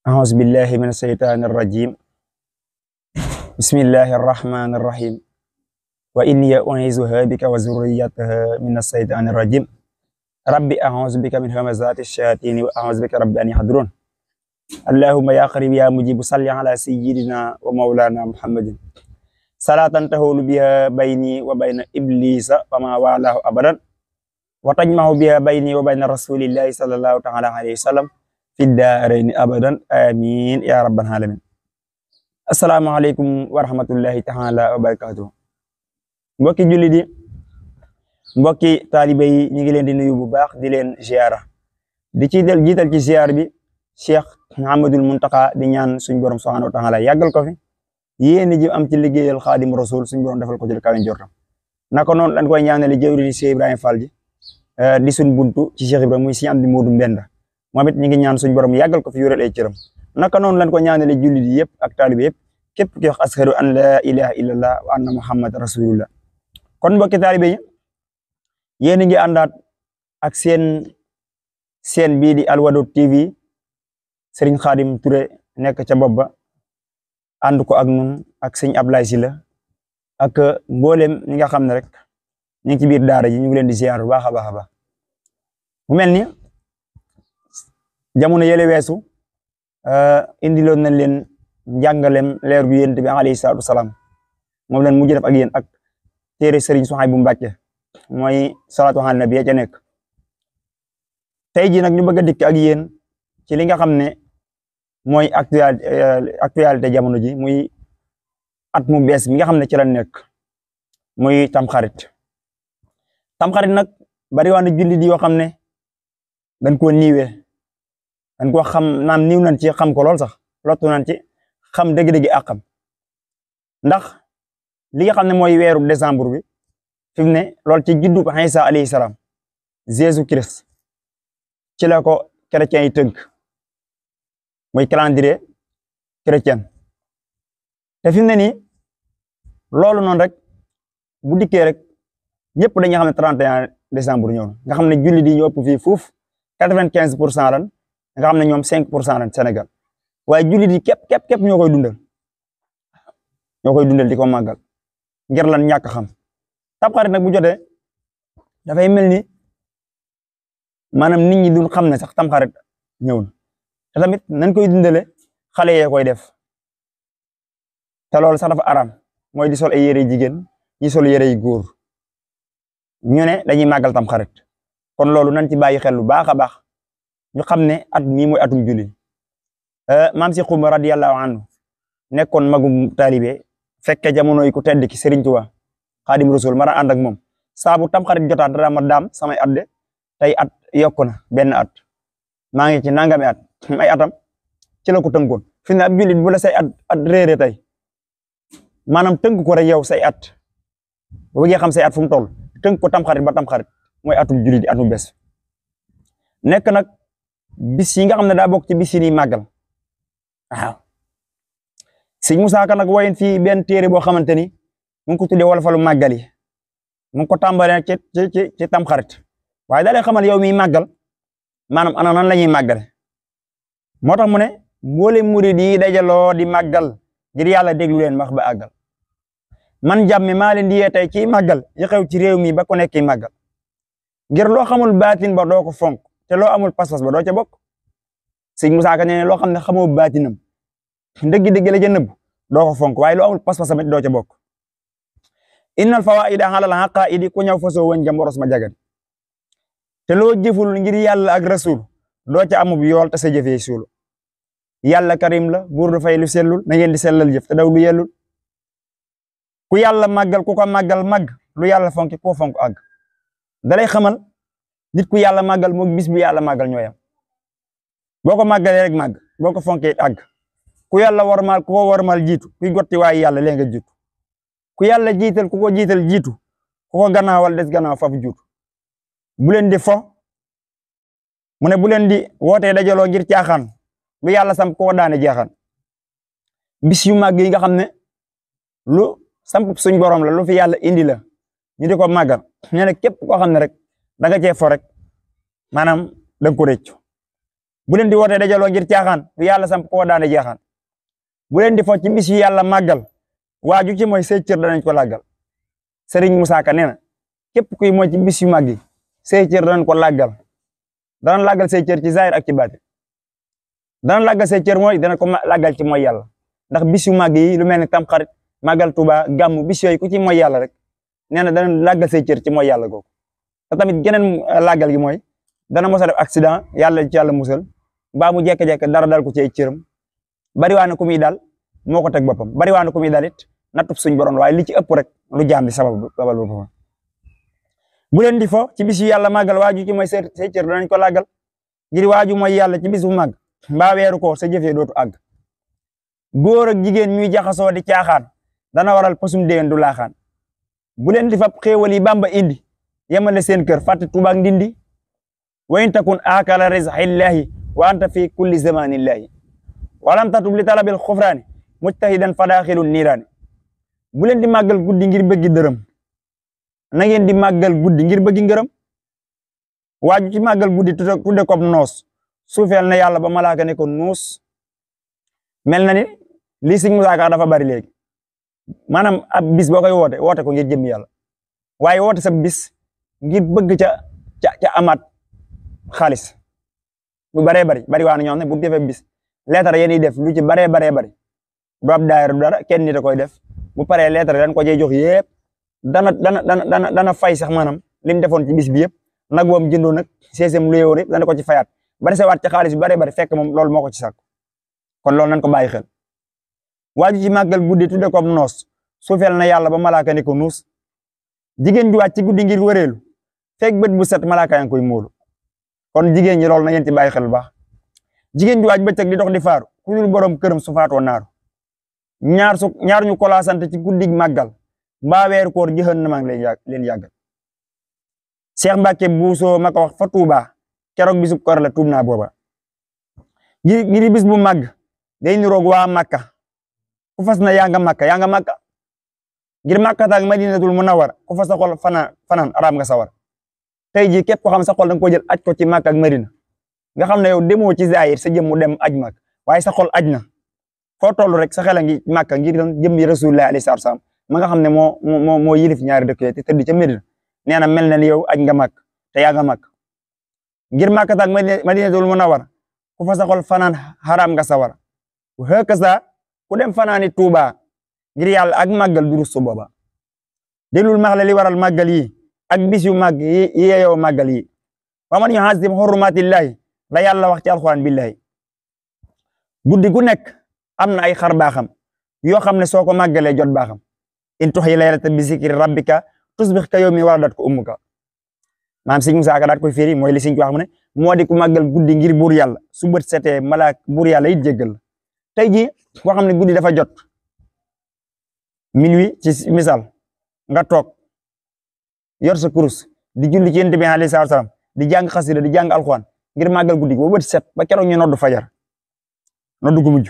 أعوذ بالله من الشيطان الرجيم بسم الله الرحمن الرحيم وإني أعيذها بك وذريتها من الشيطان الرجيم ربي أعوذ بك من همزات الشياطين وأعوذ بك رب أن يحضرون اللهم يا قريب يا مجيب صل على سيدنا ومولانا محمد صلاة تهول بها بيني وبين إبليس وما والاه أبدا وتجمع بها بيني وبين رسول الله صلى الله تعالى عليه وسلم في الدارين أبدا آمين يا رب العالمين. asalaamaaleykum wa rahmatullahi taala wa barakatuh mbokki julli di mbokki taalibe yi ñu ngi leen di nuyu bu baax di leen ziara di ci del jiital ci ziar bi Cheikh Mouhamadul Muntaka di ñaan suñu borom subhanahu wa taala yàggal ko fi yéen ji am ci liggéeyal Xaadim Rasul suñu borom defal ko ci kawen jortam naka noonu lañ koy ñaanale jëwriñ Cheikh Ibrahima Fall ji di suñ buntu ci Cheikh Ibrahima muy si am di Moodu Mbenda moom it ñu ngi ñaan suñu borom yàggal ko fi yoral ay cëram naka noonu lañ ko ñaanale jullit yi yëpp ak taalibe yëpp képp ki wax ashhadu an la ilaha illallah wa anna muhammad rasulullah kon mbokki taalibe yi yéen a ngi àndaat ak seen bii di Alwadoud TV Serigne Khadim Touré nekk ca bopp ba ànd ko ak nun ak sëñ Ablaye Sylla ak mboolem ñi nga xam ne rek ñu ngi ci biir daara ji ñu ngi leen di ziar bu baax a baax a baax mu mel ni jamono yële weesu indiloon nañ leen njàngalem leer bu yonent bi alayhi salaatu wasalaam moom leen mujj def ak yéen ak téere Serigne Souhaïbou Mbacké mooy salaatu ala nabi ca nekk tey jii nag ñu bëgg a dikk ak yéen ci li nga xam ne mooy actualité jamono ji muy at mu bees mi nga xam ne ci la nekk muy tamxarit nag bari waa na jullit yoo xam ne dañ koo niiwee dañ ko xam naam niiw nañ ci xam ko lool sax lottu nañ ci xam dëgg-dëgg àqam ndax li nga xam ne mooy weeru décembre bi fi mu ne loolu ci juddu ko Isa alayhi salaam Jésus Christ ci la ko chrétiens yi tënk muy calendrier chrétien te fi mu ne nii loolu noonu rek bu dikkee rek ñëpp dañuy xam ne 31 décembre ñëw nga xam ne jullit yi ñu ëpp fii fuuf 95% lan nga xam ne ñoom 5% lan Sénégal waaye jullit yi képp ñoo koy dundal di ko màggal ngir lan ñàkk xam tamxarit nag bu jotee dafay mel ni maanaam nit ñi duñ xam ne sax tamxarit ñëw na te tamit nañ koy dundale xale yee koy def te loolu sax dafa araam mooy di sol ay yére jigéen ñi sol yére yi góor ñu ne dañuy màggal tamxarit kon loolu nañ ci bàyyi xel lu baax a baax ñu xam ne at mii mooy atum julli maam si xuma radiyallahu anhu nekkoon magum taalibe fekke jamono yi ku tedd ki Serigne Touba Xaadim Rasul mara ànd ak moom saabu tamxarit jotaat dara ma daam samay at de tey at yokku na benn at maa ngi ci nangami at ay atam ci la ko tënkoon fi ne ab jullit bu la say at réere tey maanaam tënk ko rek yow say at bu bëggee xam say at fu mu toll tënk ko tamxarit ba tamxarit mooy atum jullit di atum bés nekk nag bis yi nga xam ne daa bokk ci bis yi nii màggal waaw sëñ Musaa Ka nag woyen fii benn téere boo xamante ni mu ngi ko tuddee Wolofal màggal yi mu ngi ko tàmbalee ci tamxarit waaye da lay xamal yow miy màggal maanaam ana nan la ñuy màggale moo tax mu ne mboolem murid yi dajaloo di màggal ngir yàlla déglu leen wax ba àggal man jàmme maa leen di yee tey ci màggal yi xew ci réew mi ba ko nekk màggal ngir loo xamul baatin ba doo ko fonk te loo amul pas-pas ba doo ca bokk sëñ Musaa Ka nee loo xam ne xamoo baatinam dëgg-dëgg la ca nëbb doo ko fonk waaye loo amul pas-pas tamit doo ca bokk innal fawaida alal haqaidi ku ñëw fasoo wëñ jam boros ma jagat te loo jëful ngir yàlla ak rasul doo ca amub yool te sa jëfee suul yàlla karim la buur du fay lu sellul na ngeen di sellal jëf te daw lu yellul ku yàlla màggal ku ko màggal màgg lu yàlla fonki koo fonk àgg dalay xamal nit ku yàlla màggal moog bis bu yàlla màggal ñooyam boo ko màggalee rek màgg boo ko fonkee àgg ku yàlla warmal ku ko warmal jiitu kuy gotti waaye yàlla lee nga jiitu ku yàlla jiital ku ko jiital jiitu ku ko gannaawal des gannaaw faf juutu bu leen di fo mu ne bu leen di wootee dajaloo ngir caaxaan lu yàlla samp ku ko daane jeexaan bis yu màgg yi nga xam ne lu samp suñ borom la lu fi yàlla indi la ñu di ko màggal ñu ne képp koo xam ne rek da nga cee fo rek maanaam da nga ko rëccu bu leen di wootee dajaloo ngir caaxaan du yàlla samp koo daane jaaxaan bu leen di fo ci bis yu yàlla màggal waaju ci mooy say cër danañ ko làggal Serigne Moussa Ka nee na képp kuy mooy ci bis yu màgg yi say cër danañ ko làggal danañ làggal say cër ci zahir ak ci baatin danañ làggal say cër mooy dana ko làggal ci mooy yàlla ndax bis yu màgg yi lu mel ni Tamxarit màggal Tuuba gàmmu bis yooyu ku ci mooy yàlla rek nee na danañ làggal say cër ci mooy yàlla googu te tamit geneen làggal gi mooy dana mos a def accident yàlla ci yàlla musal mbaa mu jékki-jékki dara dal ko ci ay cëram bariwaa na ku muy daal moo ko teg boppam bariwaa na ku muy daal it nattub suñ borom waaye li ci ëpp rek lu jaam di sabab boppam bu leen di fo ci bis yu yàlla màggal waaju ci mooy say cër danañ ko làggal ngir waaju mooy yàlla ci bis bu màgg mbaa weeru ko sa jëfee dootu àgg góor ak jigéen ñuy jaxasoo di caaxaan dana waral pasum déwén du laaxaan bu leen di fab xéewal yi Bàmba indi yemale seen kër fàtte Tuuba ak Ndindi wa in takun aakala rizqillahi wa anta fi kulli zamanillahi walam tatub li talabil xufraani mujtahidan fadaaxilun niiraani bu leen di màggal guddi ngir bëggi dërëm na ngeen di màggal guddi ngir bëggi ngërëm waaju ci màggal guddi tudde ko noos suufeel na yàlla ba malaaka ne ko nuus mel na ni lii Sëñ Musaa Ka dafa bari léegi maanaam ab bis boo koy woote ko ngir jëm yàlla waaye woote sa bis ngir bëgg ca amaat xaalis bu baree bari waa na ñoo xam ne bu defee bis leetar yéen def lu ci baree bari du ab daayira du dara kenn nit a koy def bu paree leetar dañ ko cey jox yëpp dana fay sax maanaam lim defoon ci bis bi yëpp nag woom jëndoon nag seesem lu yewoon yëpp dana ko ci fayaat bari sa waat ci xaalis bi baree bari fekk moom loolu moo ko ci sàkk kon loolu nañ ko bàyyi xel waaju ci màggal guddi tudde ko noos suufeel na yàlla ba malaaka ne ko nuus jigéen ju wàcc ci guddi ngir wëreelu fekk bët bu set malaaka yaa ngi koy móolu kon jigéen ñi loolu na ngeen ci bàyyi xel bu baax jigéen ju wàcc bëccëg di dox di faaru ku dul borom këram su faatoo naaru ñaar ñu kolaasante ci guddig màggal mbaa weeru koor jahannama ngi leen yàggal Cheikh Mbacke Bousso ma ko wax fa Touba keroog bisub koor la tuub naa booba ngir bis bu màgg day niroog waa Makka ku fas na yaa nga Makka ngir Makka taag Madinatul Munawwara ku fas sa xol fanaan araam nga sawar tey jii képp ko xam sa xol danga ko jël aj ko ci Makka ak Madina nga xam ne yow demoo ci zahir sa jëm mu dem aj Makka waaye sa xol aj na foo toll rek sa xel a ngi Makka ngir jëm yi Rasulullah alayhi salaatu salaam ma nga xam ne moo yilif ñaari dëkk te tëdd ca Medina nee na mel na ni yow aj nga Makka te yaa nga Makka ngir Makka taag Madinatul Munawwara ku fa sa xol fanaan xaraam nga sawar hëkasa ku dem fanaani Tuuba ngir yàlla ak màggal durus su booba déglul max la li waral màggal yi ak bis yu màgg yi yeeyoo màggal yi wa man yu'azzim hurumatillahi la yàlla wax ci alxuraan billahi guddi gu nekk am na ay xar baaxam yoo xam ne soo ko màggalee jot baaxam in tuhyi laylata bi zikri rabbika tusbih ka yawmi waladat ko ummuka maam Sëñ Musaa Ka daat koy firi mooy li Sëñ wax mu ne moo di ku màggal guddi ngir buur yàlla su bët setee malaak buur yàlla it jéggal la tey jii koo xam ne guddi dafa jot minuit ci misaal nga toog yor sa kurus di julli ci Yonent bi alayhi salaatu salaam di jàng xasida di jàng alxuraan ngir màggal guddi ba bët set ba keroog ñu noddu fajar noddu gu mujj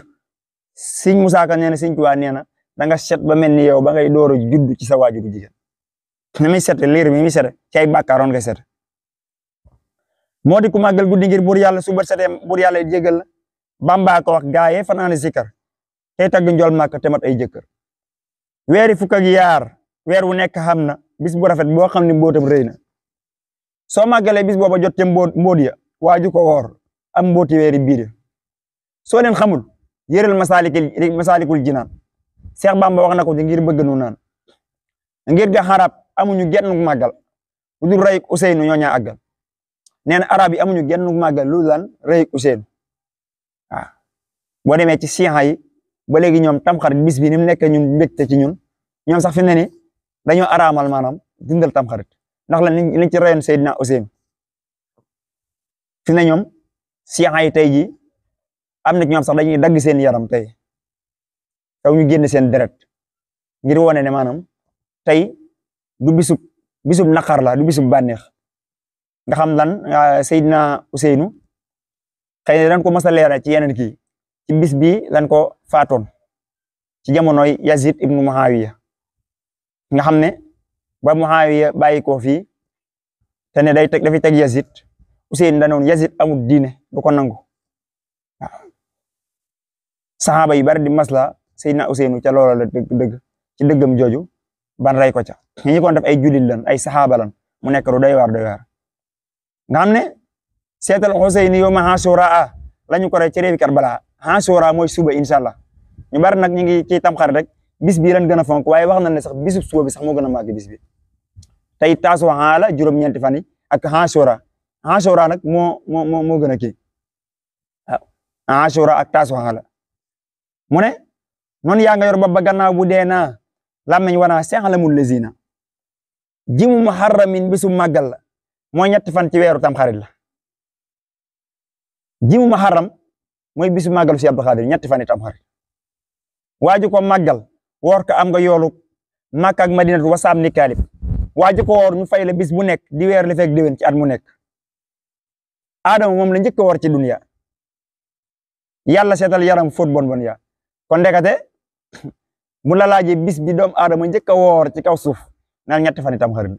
Sëñ Musaa Ka nee na Sëñ Tuubaa nee na da nga set ba mel ni yow ba ngay door a judd ci sa waajuru jigéen ni muy sete liir mi muy sete ci ay bàkkaaroon ngay sete moo di ku màggal guddi ngir buur yàlla su bët setee buur yàlla jégal la Bamba ko wax gaaye fanaane sikar tey tagg njool màkk te mat ay jëkkër weeri fukk ak yaar weer wu nekk xam na bis bu rafet boo xam ne mbootam rëy na soo màggalee bis booba jot te mbóot ya waaju ko woor am mbooti weeri biir soo leen xamul yëral masaalikul jinaan Seex Bamba wax na ko ci ngir bëgg nu naan ngir ga xarab amuñu genn màggal lu dul rey Useynu ñoo ñaa àggal nee na arab yi amuñu genn màggal lu lan rey Useynu waaw boo demee ci sixa yi ba léegi ñoom tamxarit bis bi ni mu nekk ñun mbégte ci ñun ñoom sax fi ne ni dañoo araamal maanaam dindal tamxarit ndax la liñ ci reyoon Seydina Useynu fi ne ñoom sixa yi tey ji am na ci ñoom sax dañuy dagg seen yaram tey taw ñu génn seen deret ngir wone ne maanaam tey du bisub naqar la du bisub bànneex nga xam lan Seydina Useynu xëy na dañ ko mas a leeral ci yeneen kii ci bis bi lañ ko faatoon ci jamonoy Yazid ibnu Muawiya nga xam ne ba Muawiya bàyyi ko fii te ne dafay teg Yazid Useynu danoon Yazid amul diine du ko nangu saxaaba yu bari di masla Seydina Ousseynou ca loola la dëgg ci dëggam jooju ban rey ko ca ñi ko def ay jullit lan ay saxaaba lan mu nekk lu doy waar nga xam ne seetal Ousseynou yow ma Ashura lañu ko rey ci réewi Karbala Ashura mooy suba incha allah ñu bari nag ñu ngi ci Tamxarit rek bis bii lañ gën a fonk waaye wax nañ ne sax bisub suba bi sax moo gën a màgg bis bi tey Tasuwaa la juróom-ñeenti fan yi ak Ashura nag moo gën a kii Ashura ak Tasuwaa la mu ne noonu yaa nga yor ba gannaaw bu dee naa làmmeñ wanaa seexalamul lazina jimu muharramin bisu màggal la mooy ñetti fan ci weeru Tamxarit la jimu muharram mooy bisu màggalu si Abdou Khadir ñetti fan yi Tamxarit waaju ko màggal woor ko am nga yoolu Makka ak Madinatu wasaam ni kaalib waaju ko woor ñu fay la bis bu nekk di weer li fekk déwén ci at mu nekk Adama moom la njëkk a woor ci dunya yàlla seetal yaram fóot bon ya kon ndekete mu la laajee bis bi doomu Adama njëkk a woor ci kaw suuf naan ñetti fan yi Tamxarit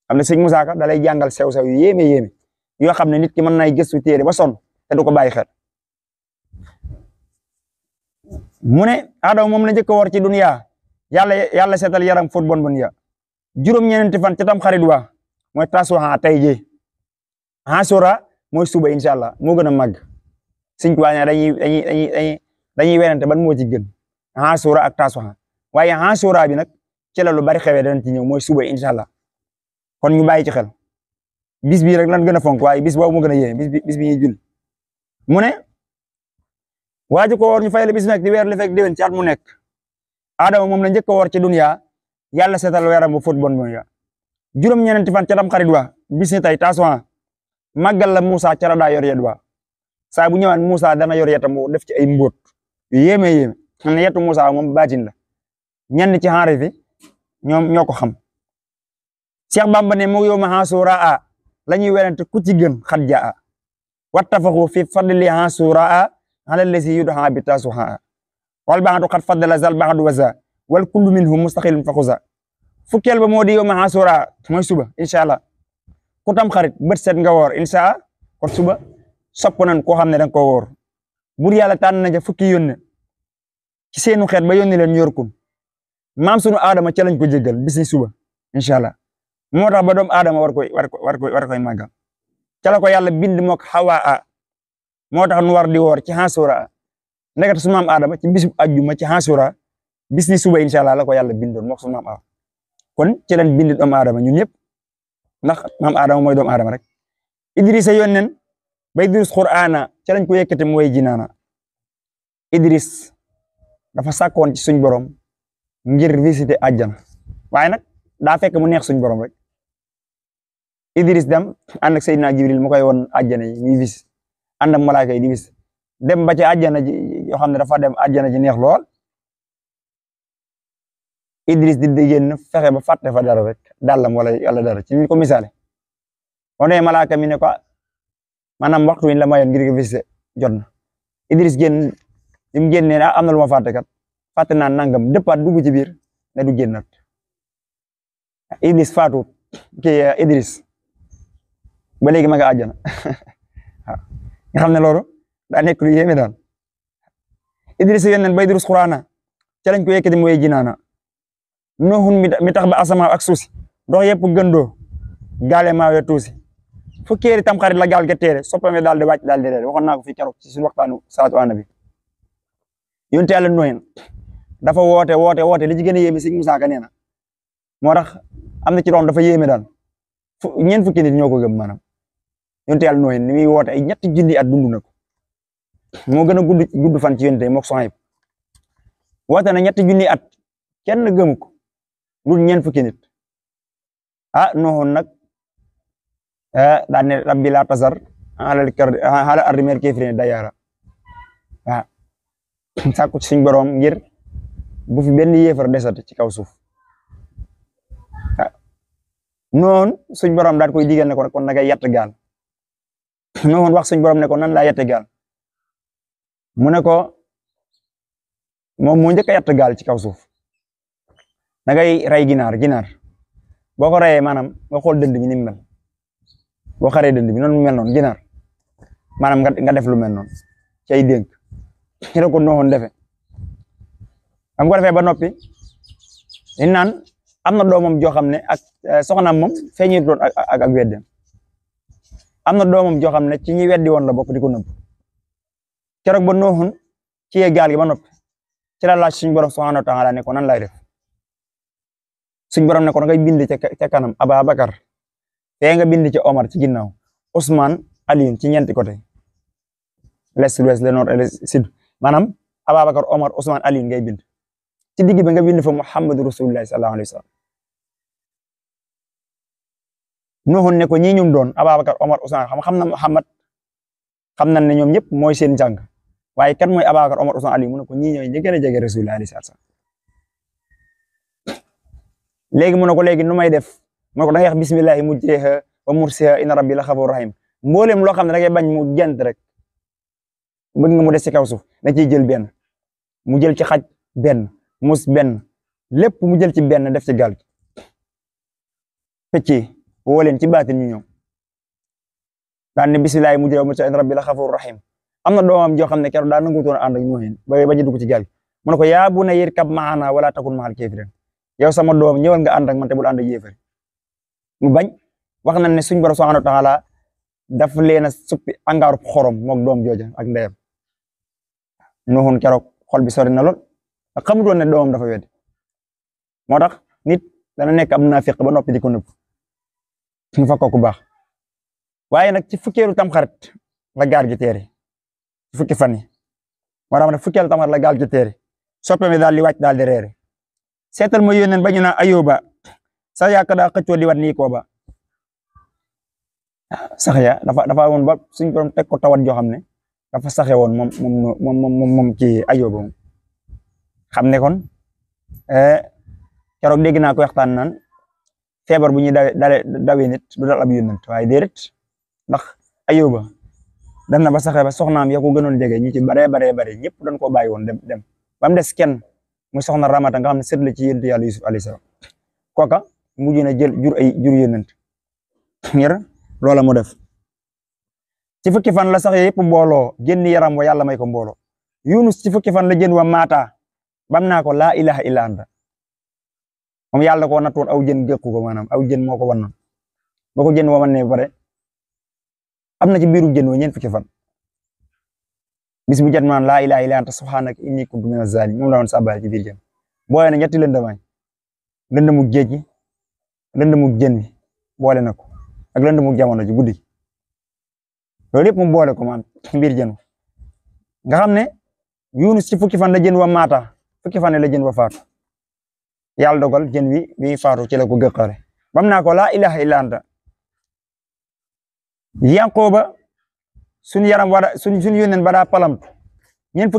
am na sëñ Musaa Ka da lay jàngal sew-sew yu yéeme yoo xam ne nit ki mën nay gëstu téere ba sonn te du ko bàyyi xel mu ne Adama moom la njëkk a woor ci dunya yàlla seetal yaram fóot bon ya juróom-ñeenti fan ci Tamxarit wa mooy Tasuwaa tey jii Ashura mooy suba incha allah moo gën a màgg Sëñ Tuubaa dañuy werante ban moo ci gën Ashura ak Tasuwaa waaye Ashura bi nag ci la lu bari xewee danañ ci ñëw mooy suba incha allah kon ñu bàyyi ci xel bis bii rek lan gën a fonk waaye bis boobu moo gën a yéeme bis bi ñuy jul mu ne waaju ko woor ñu fay la bis nekk di weer li fekk déwén ci at mu nekk Adama moom la njëkk a woor ci dunya yàlla seetal yaram bu fóot bon ya juróom-ñeenti fan ca Tamxarit wa bis ni tey Tasuwaa màggal la Moussa ca la daa yor yet wa saa bu ñëwaan Moussa dana yor yetam mu def ci ay mbóot yu yéeme xam ne yetu Moussa moom baatin la ñenn ci xaarif fi ñoom ñoo ko xam Cheikh Bamba ne mu yow ma Ashura la ñuy werante ku ci gën xat jaa wattafaxu fi fadli Ashura ala lasi yudhaa bi Tasuwaa wal baxdu xat faddala zal baxdu waza wal kullu minhum mustaqilun faxuza fukkeel ba moo di yow ma Ashura mooy suba incha allah ku Tamxarit bët set nga woor incha allah kon suba sopp nañ koo xam ne danga ko woor bur yàlla tànn na ja fukki yónne ci seenu xeet ba yónni leen yorkum maam sunu Adama ca lañ ko jéggal bis ni suba incha allah moo tax ba doomu Adama war koy màggal ca la ko yàlla bind mook Xawaa moo tax nu war di woor ci Ashura ndekete su maam Adama ci bisu ajjuma ci Ashura bis ni suba incha allah la ko yàlla bindoon mook su maam Awa kon ci lañ bind doomu Adama ñun ñëpp ndax maam Adama mooy doomu Adama rek Idrissa yónneen ba Idris Qur'aana ca lañ ko yëkkate mooy jinaana Idris dafa sàkkoon ci suñ borom ngir visiter àjjana waaye nag daa fekk mu neex suñ borom rek Idris dem ànd ak Seydina Jibril mu koy won àjjana yi muy vis ànd ak malaaka yi di vis dem ba ci àjjana ji yoo xam ne dafa dem àjjana ji neex lool Idris di génn fexe ba fàtte fa dara rek dàllam wala yàlla dara ci ni ko misaale one malaaka mi ne ko maanaam waxtu wi la mayoon ngir nga visiter jot na Idris génn li mu génnee am na lu ma fàtte kat fàtte naa nangam dëppaat dugg ci biir ne du génnat Idris faatu kii Idris ba léegi ma nga àjjana nga xam ne loolu daa nekk lu yéeme daal Idris yónneen ba Idris Qur'aana ca lañ ko yëkkati mooy jinaana Nuhun mi tax ba asamaan ak suusi ndox yëpp gëndoo gaale maawe tuusi fukkeeri Tamxarit la gaal ga teere soppame daal di wàcc daal di reer waxoon naa ko fii keroog ci suñu waxtaanu salaatu ala nabi yonent Yàlla Nuh dafa woote li ci gën a yéeme Sëñ Musaa Ka nee na moo tax am na ci doon dafa yéeme daal ñeent fukki nit ñoo ko gëm maanaam yonent Yàlla Nuh ni muy woote ay ñetti junni at dund na ko moo gën a gudd fan ci yonent mook Suhayb woote na ñetti junni at kenn gëmu ko lu ñeent fukki nit Nuh nag daan ne rabbi laa tasar ala ardi minal kaafiriina dayyaara waaw sàkku ci suñ borom ngir bu fi benn yéefar desat ci kaw suuf noonu suñ borom daal koy digal ne ko kon nagay yatt gaal noonu wax suñ borom ne ko nan laa yatte gaal mu ne ko moom moo njëkk a yatt gaal ci kaw suuf nagay rey ginaar boo ko reyee maanaam nga xool dënd bi ni mu mel boo xaree dënd bi noonu mu mel noonu ginaar maanaam nga def lu mel noonu ci ay dénk ci la ko Nooxun defe am ko defee ba noppi dañ naan am na doomam joo xam ne ak soxnaam moom feeñee doon ak wedde am na doomam joo xam ne ci ñi weddi woon la bokk di ko nëbb keroog ba Nooxun ci gaal gi ba noppi ci la laaj suñu borom subhanahu wa taala ne ko nan lay def suñu borom ne ko ngay bind ca kanam Ababakar fee nga bind ci Omar ci ginnaaw Ousmane Alioune ci ñeenti côté l'est l'ouest le nord et le sud maanaam Ababakar Omar Ousmane Alioune ngay bind ci digg bi nga bind fa Muhammadu Rasulullah sallallahu alayhi wa sallam Nooxun ne ko ñi ñum doon Ababakar Omar Ousmane xam na Muhammad xam nañ ne ñoom ñëpp mooy seen jàng waaye kan mooy Ababakar Omar Ousmane Alioune mu ne ko ñii ñooy ñi gën a jege Rasulullah alayhi salaam léegi mu ne ko léegi nu may def mu ne ko da ngay wax bismillahi mujriha wa mursiha inna rabbi la xafuur rahim mboolem loo xam ne da ngay bañ mu gent rek bëgg nga mu des ci kaw suuf da ciy jël benn mu jël ci xaj benn mus benn lépp mu jël ci benn def ci gaal gi pecc woo leen ci baatin ñu ñëw daan ne bismillahi mujriha wa mursiha inna rabbi la xafuur rahim am na doomam joo xam ne keroog daa nangutoon ànd ak Noohin ba ji dugg ci gaal gi mu ne ko yaa bunayya irkab ma'anaa wala takun ma'al kaafiriin yow sama doom ñëwal nga ànd ak man te bul ànd ak yéefar mu bañ wax nañ ne suñ borom subhanahu wa taala daf leen a suppi angaaru xorom moog doom jooja ak ndeyam Noohin keroog xol bi sori na lool ak xamutoon ne doomam dafa wedd moo tax nit dana nekk am naafiq ba noppi di ko nëbb mu fa ku baax waaye nag ci fukkeelu tamxarit la gaal gi teeri fukki fan yi moo tax ne fukkeelu tamxarit la gaal gi teeri soppe mi daal di wàcc daal di reere seetal ma yónneen ba ñu naan Ayuba sax yaaka daa xëccoo di wat nii koo ba sax ya dafa woon ba suñ borom teg ko tawat joo xam ne dafa saxe woon moom ci Ayuba moom xam ne kon keroog dégg naa ko waxtaan naan feebar bu ñuy dawee nit du dal ab yónnent waaye déedéet ndax Ayuba dem na ba saxe ba soxnaam ya ko gënoon jege ñi ci bare ñëpp dañ koo bàyyi woon dem ba mu des kenn muy soxna Ramata nga xam ne sët la ci yonent yàlla Yusuf alayhi salaam kooka mujj na jël jur yónnent ngir loola mu def ci fukki fan la sax yëpp mbooloo génn yaram wa yàlla may ko mbooloo Yunus ci fukki fan la jën wa maata bam naa ko laa ilaha illa anta moom yàlla ko nattoon aw jën gëkku ko maanaam aw jën moo ko wannoon ba ko jën wa man ne bare am na ci biiru jën wa ñeent fukki fan bis bu jot naan laa ilaha illa anta subhanaka inni kuntu minaz zalimin moom la woon sàbbaale ci biir jën boole na ñetti lëndamaay lëndëmu géej gi lëndëmu jën wi boole na ko ak lëndëmu jamono ji guddi loolu yëpp mu boole ko man ci biir jën nga xam ne Yunus ci fukki fan la jën wa maata fukki fan la jën wa faatu yàlla dogal jën wi bi faatu ci la ko gëqare bam naa ko laa ilaha illa anta Yanqooba suñ yaram wara suñ yónneen ba daa palamtu ñeen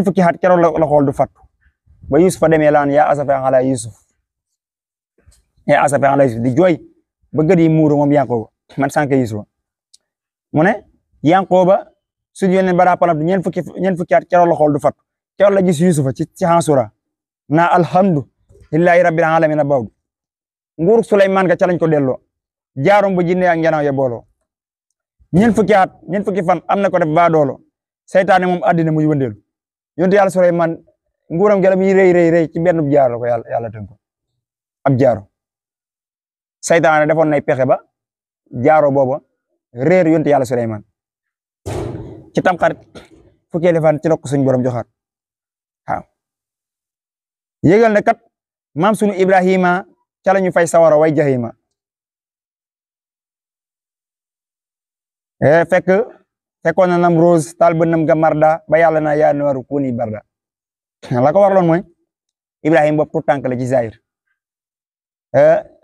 fukki xat keroog la xool du fattu ba Yusuf fa demee laan yaa asafa ala Yusuf di jooy ba gët yi muuru moom Yanqooba man sànq Yusuf mu ne Yanqooba suñ yónneen ba daa palamtu ñeen fukki xat keroog la xool du fattu keroog la gis Yusufa ci Hansura naa alhamdulillahi rabbil alamin bawdu nguurug Suleymaan ga ca lañ ko delloo jaarom ba jinne ak njanaaw ya booloo ñeent fukki fan am na ko def baa doolo seytaane moom àddina muy wëndeelu yonte yàlla Suleymaan nguuram gelam yi rëy ci benn jaaro la ko yàlla tënk ko ab jaaro seytaane defoon nay pexe ba jaaro booba réer yonte yàlla Suleymaan ci tamxarit fukkeeli fan ci la ko suñ borom joxaat waaw yégal ne kat maam sunu Ibrahima ca la ñu fay sawara way jahima fekkoon na Namroos taal bënnam ga marda ba yàlla na yaa naaru kuuni barda la ko waraloon mooy Ibrahima bopp tout tànk la ci zahir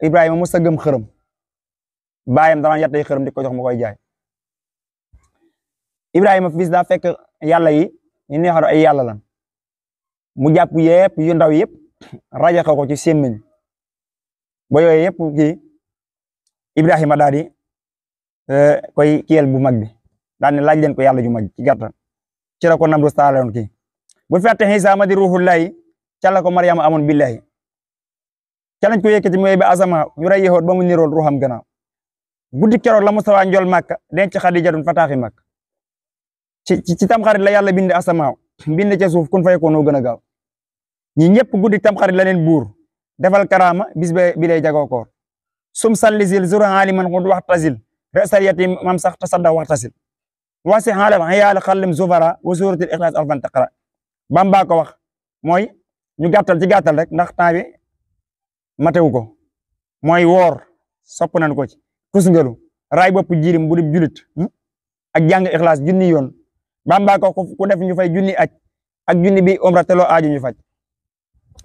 Ibrahima mos a gëm xërëm baayam daan yattay xërëm di ko jox mu koy jaay Ibrahima bis daa fekk yàlla yi ñu neexal ay yàlla lan mu jàpp yëpp yu ndaw yëpp rajaxe ko ci sémmiñ ba yooyu yëpp kii Ibrahima daal di koy kiyel bu mag bi daal ne laaj leen ko yàlla ju mag ci gàttal ci la ko Namroos taaloon kii bu fàtte Iisaa ma di ruuxullaahi ca la ko Maryama amoon billahi ca lañ ko yëkkati mooy ba asama ñu rey yéexoot ba mu nirool ruuxam gannaaw guddi keroog la Mustafa njol Makka denc Xadijatun fataaxi Makka ci tamxarit la yàlla bind asamaaw bind ca suuf kun fay ko noo gën a gaaw ñi ñëpp guddi tamxarit la leen buur defal karaama bis bi lay jagoo koor sum sallisil zura aliman xud wax tasil resal yati mam sax tasadda wax tasil wasi xaalal xayaal xallim zufara wa suratil ixlaas alfan taqra Bamba ko wax mooy ñu gàttal ci gàttal rek ndax temps bi matewu ko mooy woor sopp nañ ko ci kusngalu raay bopp jirim bu dib julit ak jàng ixlaas junni yoon Bamba ko ku def ñu fay junni aj ak junni bi umra te loo aaju ñu faj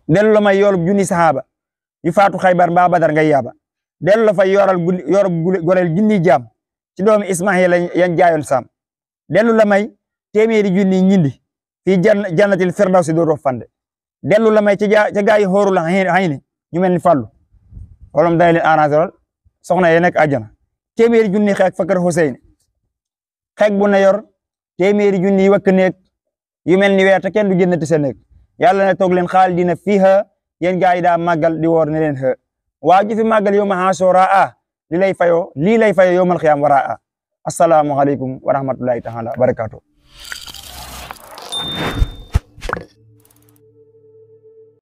dellu la may yoolub junni saxaaba yu faatu xaybar mbaa badar ngay yaaba dellu la fay yorub goreel junni jaam ci doomi Ismaayil yan jaayoon saam dellu la may téeméeri junni ñindi fii jannatil firdawsi dootoo fande dellu la may ca gaa yi xóoru la xëy ni ñu mel ni fàllu wolom day leen arrangé lool soxna ye nekk àjjana téeméeri junni xeek fa kër Xuseyn xeek bu na yor téeméeri junni yi wakk neeg yu mel ni weer te kenn du génnati seen neeg yàlla ne toog leen xaal dina fiiha yéen gaa yi daa màggal di woor ne leen xë waa ji fi màggal yow ma Ashura lii lay fayoo yowmal xiyaam waraa assalaamu aleykum wa rahmatullahi taala wa barakaatu